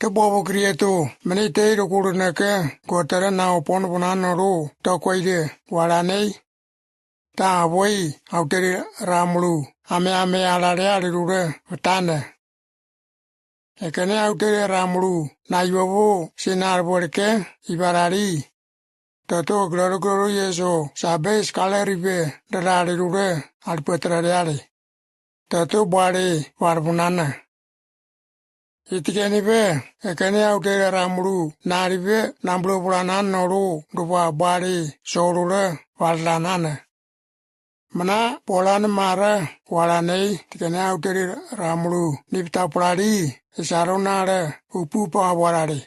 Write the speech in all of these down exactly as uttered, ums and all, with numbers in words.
Tebwabwi kǝrieto, meni tei rokolǝneke, kotele na opon bonan nolo, tokweide, wala nei. Ta abwei, auteri ramulu, ame ame alale alilule, vǝtanǝ. Ekene auteri ramulu, na iwabo, sina alebweleke, ibarali. Tato gǝrarǝ gǝrarǝ Yesu, sabe sikale ribe, dela alilule, alipwe telele ale. Tato bwale, wale bonanna. Itikeni be, ekene auteri ramulu, na ribe, na mbulobula nan nolo, dubwa bwale, solule, wale lananna. Mǝna, polanǝ mara, wala nei, tikene auteri ramulu, nipǝta pulali, isaro nale, upupa walale.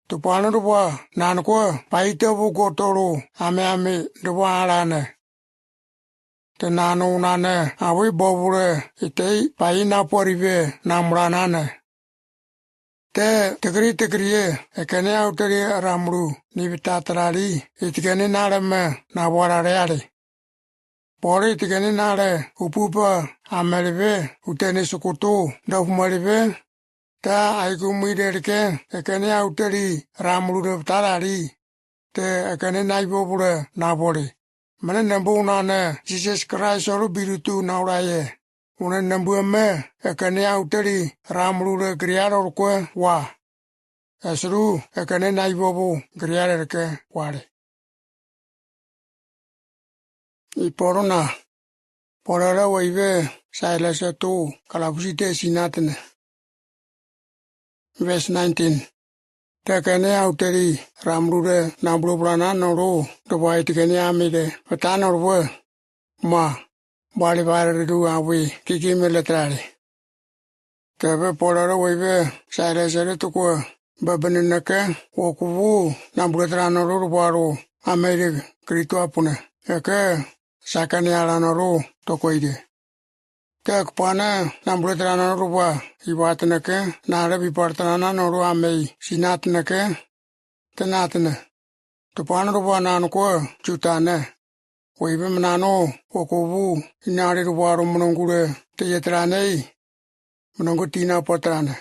Tupwanǝ dubwa, nanǝkwa, paitabo gotolo, ame ame, dubwa alanǝ. Tǝnanǝ unanǝ, awi bobule, itei, paina pwaribe, na mulananǝ. Te, tǝkǝri tǝkǝrie, ekene auteri ramulu, nipǝta tǝlali, itikeni nale mǝ, na walale ale. Pole itikeni nale, upupa, amelibe, uteni sukutu, dofumelibe, ta aikumwileleke, ekene auteri, ramulu dovǝtalali, te ekene na ibobule, na bole. Mǝnǝ nǝmbu unanǝ, Jisasi Kraist olo birutu na ulaye. Unanǝ nǝmbu eme, ekene auteri, ramulu le kǝrialolokwe, wa. Esuru, ekene na ibobo, kǝrialeleke, wale. Ipolona, Pole le weibe, Sailasi to, kalabusite sinatne. Verse nineteen. Tekene auteri, ramulu le, na bulobula na nolo, dubwa itikeni ame le, vǝta nolo bwe. Mwa, bwale bare le du awe, kiki me le tǝlale. Tebe Pole le weibe, Sailasi le tokwe, bebene neke, wokubu, na bulobula na nolo dubwa lo, ame le, kǝrito apunǝ. Eke, sakane ala nolo, tokweide. Te kǝpwanǝ, na bulobula na nolo dubwa, iwatneke, na le bipartana na nolo ame, sinatneke, tǝnatnǝ. Tǝpwanǝ dubwa nanǝkwe, jutanǝ. Weibe mǝnano, wokubu, inali dubwa lo mǝnongu le, teyetǝlane, mǝnongo tina pwatǝlanǝ.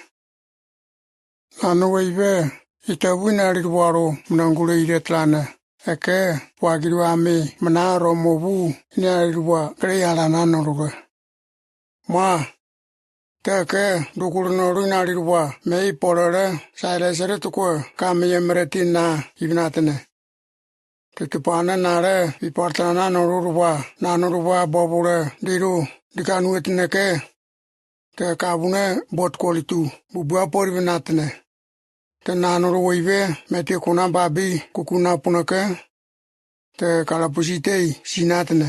Nano weibe, itebu inali dubwa lo, mǝnongu le iretǝlanǝ. Eke, wagilu ame, mǝna ro mobu, inali dubwa, kǝle yalana nolo le. Mwa, teke, dukulu nolo inali dubwa, mei Pole le, Sailasi le tokwe, kame ye mǝreti na, ibinatne. Te tǝpwanǝ na le, bipartana na nolo dubwa, na nolo dubwa bobule, dilu, dikanu etneke. Te kabune, botko litu, bubwa pori binatne. Te na nolo weibe, meti kuna babi, kukuna puneke. Te kalabusite, sinatne.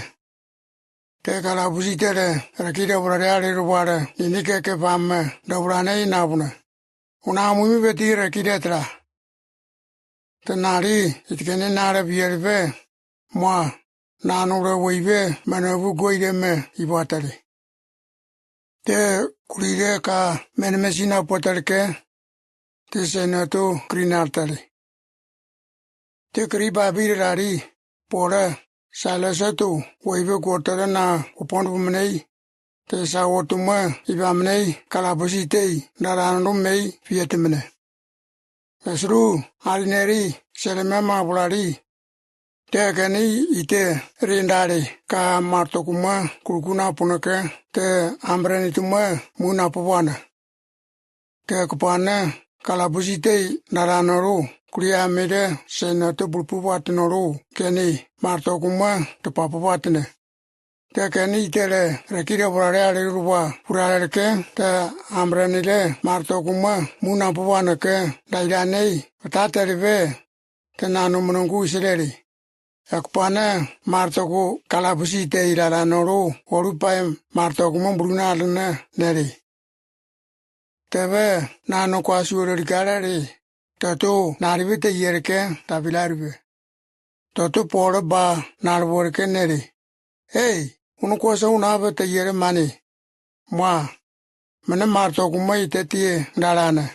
Te kalabusite le, reki debula le ale dubwa le, ninike ke bamme, debula ne inabune. Una mumi beti reki detǝla. Tǝnali, itikeni nale biyelbe, mwa, nano le weibe, mene bu goide me, ibwatale. Te, kulile ka, mene me sina pwatale ke, te sene to, kǝri naltale. Te kǝri babi le lali, Pole, Sailasi to, weibe kotele na, opon bu mǝnei, te sa otu mwe, iba mǝnei, kalabusite, dara ndu mei, fiyetǝmǝne. Esuru, ali neri, sele me ma bulali. Te keni ite, rindale, ka marto kumwe, kulukuna puneke, te ambreni tumwe, muna pubwanǝ. Te kǝpwanǝ, kalabusite, dara nolo, kulia mede, sene to bulupubwatǝ nolo, keni, marto kumwe, tǝpapubwatǝne. Te keni ite le, reki debula le ale dubwa, purale ke, te ambreni le, marto kumwe, muna pubwaneke, daidane, vǝta tele be, te nano mǝnongu iselele. Ekǝpwanǝ, marto ku kalabusite ilala nolo, wolupai, marto kumwe bulunalǝne, nele. Tebe, nano kwasi wolo likalale, tato, nalibe teyeleke, tabilalibe. Tato Pole ba, nalebweleke nele. Ei, unukwasa unabe teyele mane. Mwa, mene marto kumwe itetie, dalanǝ.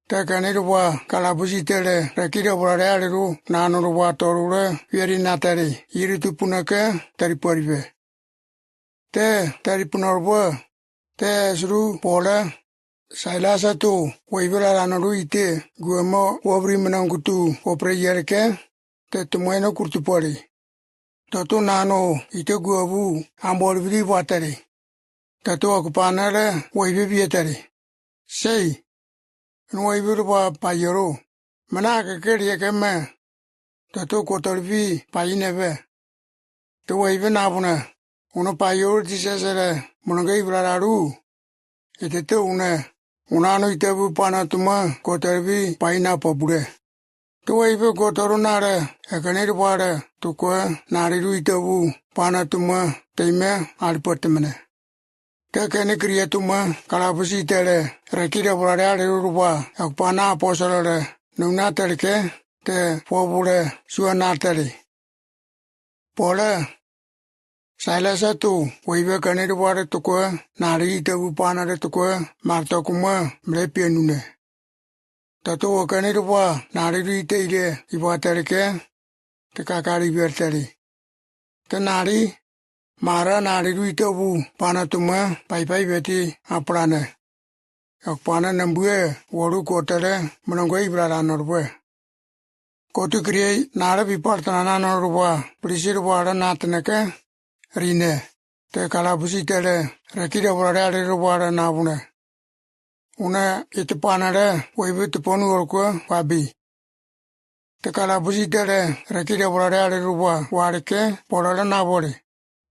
Te keni dubwa, kalabusite le, reki debula le ale du, nano dubwa tolu le, fiyeri natale, yiri tupuneke, tari pwaribe. Te, tari punolo bwe, te esuru Pole, Sailasă to weibe rarano ro ite gua mă wabri mǝnangkutu wapre yeleke, te tǝmwe nǝ kurtupwali. Tato nano ite gua bu ambo alibidi bwa tali. Tato akupanele weibe bie tali. Sei, ǝnwaibe ro bwa payero. Mǝna keke rieke me. Tato kotolebi payinebe. Tewaibe nabună, ună payero tisesere mǝnǝnge ibrararu. Ite te ună, unano ite bu panatuma kotolebi payina pabure. Tewaibe kotoro nare, ekene ri bware tukwe nari ru ite bu panatuma teime alipatǝmǝne. Te kene kǝrietuma kalabusi tele, reki de bware ale ru bwa, ekpana apostol re nuna teleke, te fobure sua na tele. Pole, Sailasă to weibe kene ri bware tukwe nari ite bu panare tukwe martokuma mǝre pienune. Tato wekene ri bwa nari ru ite ire ibwa teleke, te kakari bie tele. Te nari, mara nari ru ite bu panatuma paipai beti apurane. Ekpana nambue woru kotele mǝnangwe ibrarano ro bwe. Kotu kǝrie nare bipartana nano ro bwa, prisi ro bware natǝneke, rine. Te kalabusi tele, reki de bware ale ro bware nabună. Ună ite panare weibe tǝponu orokwe wabi. Te kalabusi tele, reki de bware ale ro bwa wareke, pole re nabore.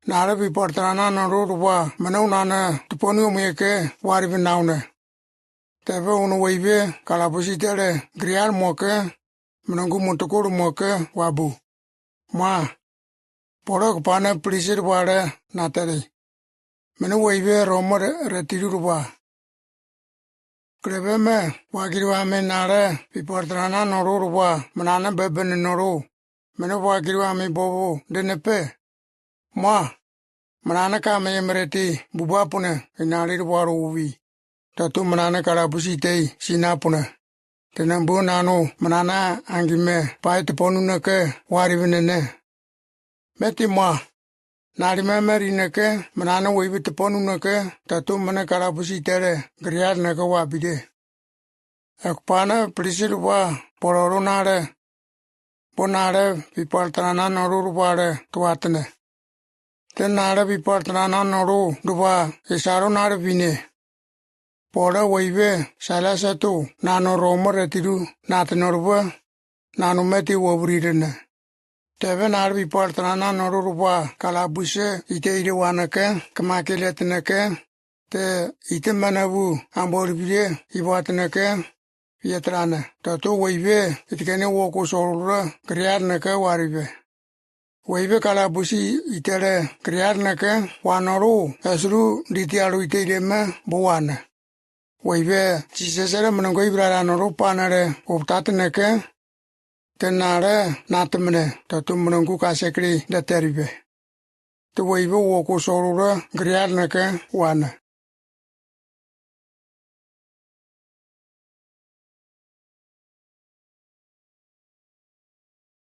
Nare bipartana nano ro ro bwa, mǝnǝ unană tǝponu omuieke waribe naună. Tebe ună weibe kalabusi tele, girial moke, mǝnǝngu mutoko ro moke wabu. Mwa, pole kupană prisi ro bware natele. Mǝnǝ weibe Rome re, retiru ro bwa. Kǝrebe me, bwakiri wame nare bipartana nano ro ro bwa, mǝnană bebene noro. Mǝnǝ bwakiri wame bobo denepe. Mwa, mǝnană kame yemreti bubwa pune, inari ro bwaro uwi. Tato mǝnană kalabusi tei sina pune. Te nambue nano mǝnană angime pai tǝponu neke waribe nene. Meti mwa, nari meme rineke, mǝnană weibe tǝponu neke, tato mǝnǝ kalabusi tele, girial neke wabide. Ekpană prisi ro bwa, pole ro nare, bo nare bipartana nano ro ro bware tǝwatǝne. Te nare bipartana nano ro ro bwa, isaro nare bine. Pole weibe Sailasă to nano Rome retiru natǝne ro bwe, nano meti waburi rene. Tebe nare bipartana nano ro ro bwa kalabushe ite ire waneke, kǝmake letǝneke, te ite mene bu ambo alibidi ibwatǝneke, yetǝrane. Tato weibe ite kene woko soro re girial neke waribe. Weibe kalabusi ite re girial neke wanoro, esuru diti aro ite ire me bo wane. Weibe Jisese re mǝnǝngo ibrarano ro panere obtatǝneke, te nare natǝmǝne, tato mǝnǝngu kasekri deteribe. Te weibe woko soro re girial neke wane.